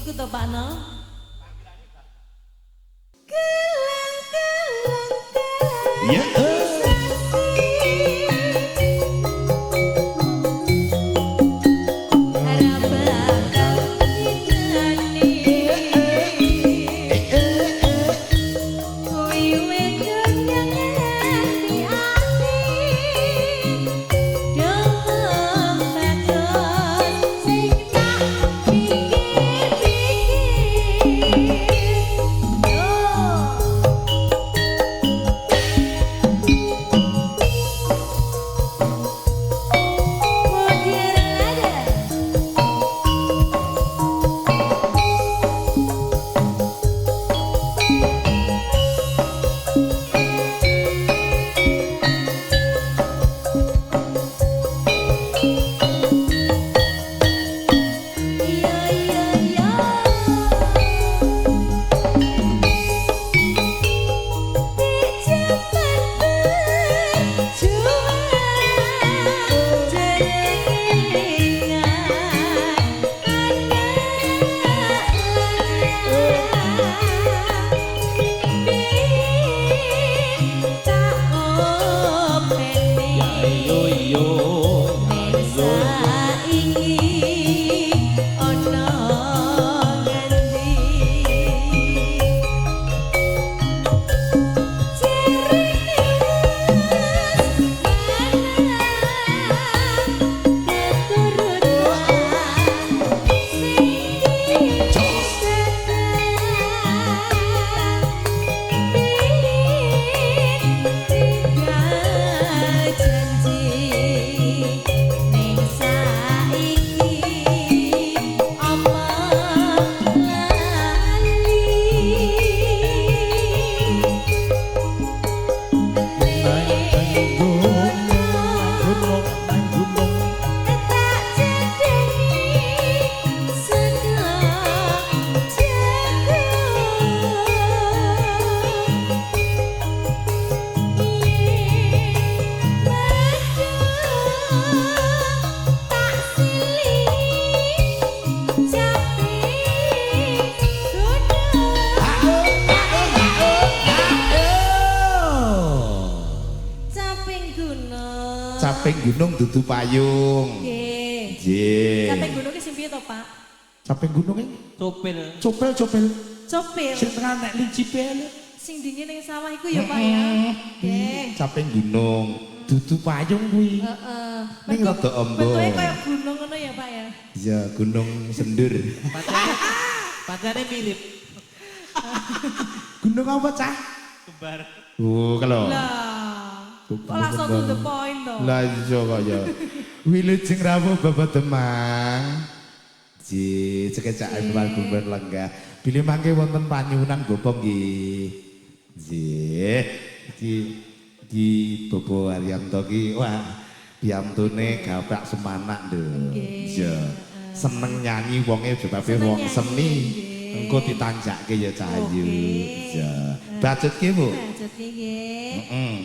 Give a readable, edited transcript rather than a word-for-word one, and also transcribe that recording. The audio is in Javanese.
Iku to Pak No. Kelang-kelang. Ya. Caping gunung dudu payung. Nggih. Nggih. Caping gunung ki sing piye to, Pak? Caping gunung iki copil. Copil, copil. Copil. Sing tengah nek licipe lho. Sing dingin ning sawah iku ya, Pak ya. Nggih. Caping gunung dudu payung kuwi. Heeh. Ning rada ombo. Bentuke kaya gunung ngono ya, Pak ya. Iya, gunung sendur. Pacare mirip. Gunung apa, Cah? Kembar. Oh, kalau. Lah. Kok langsung to the point to. Lah iya kaya. Wilujeng rawuh Bapak Demang. Ji, cekecake pagumen lenggah. Bilih mangke wonten panyuwunan Bapak nggih. Nggih. Iki iki Bapak Haryanto ki wah piyantune gapak semanak lho. Iya. Seneng nyanyi wonge sebabe wong seni. Engko ditanjake ya Cah Ayu. Iya. Bacutke, Bu. Bacutke nggih. Heeh.